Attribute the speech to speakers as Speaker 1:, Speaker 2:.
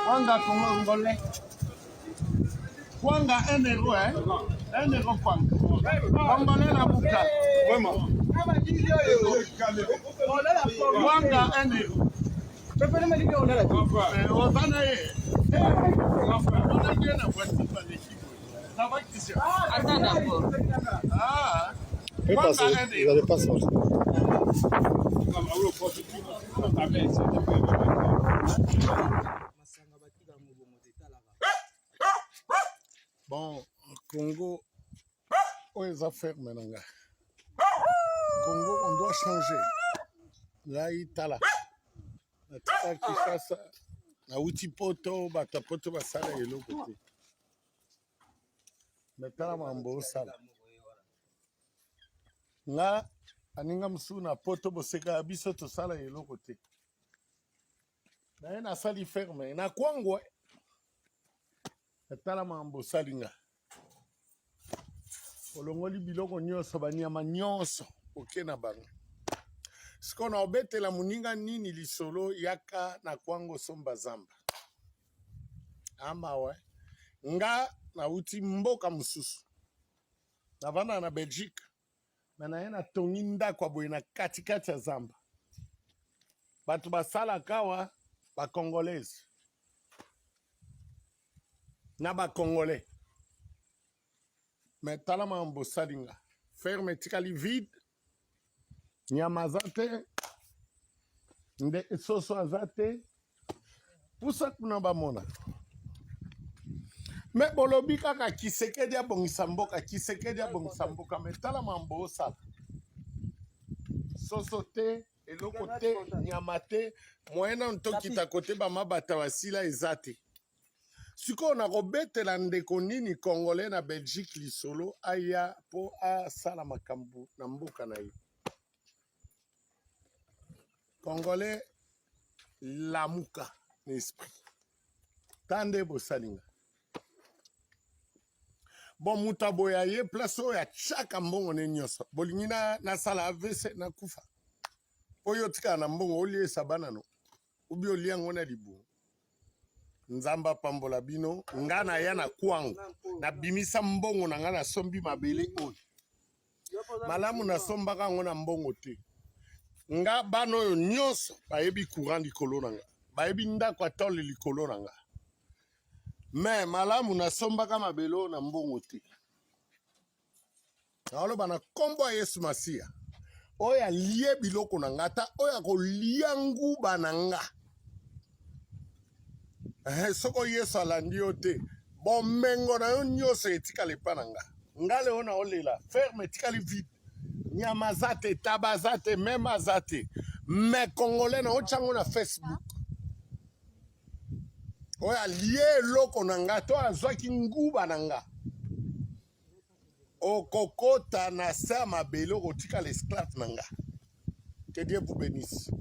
Speaker 1: Kwanga congolais. Kwanga 1 euro, hein? 1 euro kwanga. Congolais na buka. Vraiment. Kwanga 1 euro. Oza na ye. Omonaki ye na voiture baleki boye. Ça va, Christian?
Speaker 2: Attends d'abord.
Speaker 1: Ah.
Speaker 3: Peut passer, vous n'allez pas sortir.
Speaker 1: Bon, Congo, oyo eza ferme na ngai. Congo, on doit changer. Ngai tala. Natika Kinshasa, nauti poto, bato ya poto basala eloko te. Me tala mambo osala. Nga baninga mosusu na poto bosekaka biso tosala eloko te. Naye nasali ferme na kwangwe. Tala mambo osali nga. Olongoli biloko nyonso, banyama nyonso oke na bango. Sikoyo na obetela moninga nini lisolo yaka na kwango somba zamba. Amawa nga nauti mboka mosusu. Navanda na Belgique. Me naye natongi ndako ya boye na katikati ya zamba. Bato basalaka awa ba congolaise na ba congolais. Me tala makambo bosali nga. Ferme etikali vide, nyama aza te, nde soso aza te. Pusa kuna bamona. Me bolobi kaka Kisekedi abongisa mboka, Kisekedi abongisa mboka, me tala mambo osala. Soso te, eloko te, nyama te, moyen nanu tokita kote ba mabata basila eza te. Sikoyo nakobetela ndeko nini congolais na Belgique lisolo aya po asala makambo na mboka na ye. Congolais lamuka na esprit. Ta nde bosali nga. Bon moto aboya ye place oyo atiaka mbongo ne nyonso. Bolingi na nasala AVC nakufa. Po yo otikala na mbongo oliesa bana no. Ubi olia yango na libumu. Nzambe apambola bino. Nga na ya na kwango. Nabimisa mbongo na nga nasombi mabele oyo. Malamu nasombaka yango na mbongo te. Nga bana oyo nyonso bayebi courant likolo na nga. Bayebi ndako ya tole likolo na nga. Mais malamu nasombaka mabele oyo na mbongo te. Naoloba na nkombo ya Yesu Masiya. Oyo alie biloko na nga ata oyo akolia nguba na nga. Eh, soko Yesu alandi yo te, bomengo na yo nyonso etikala epa na nga. Nga leo na olela, ferme etikali vide. Nyama aza te, taba aza te, meme aza te. Mais congolais na otyango na Facebook. Oyo alie eloko na nga to azwaki nguba na nga. Okokota na se ya mabele okotikala esclave na nga. Que Dieu vous bénisse.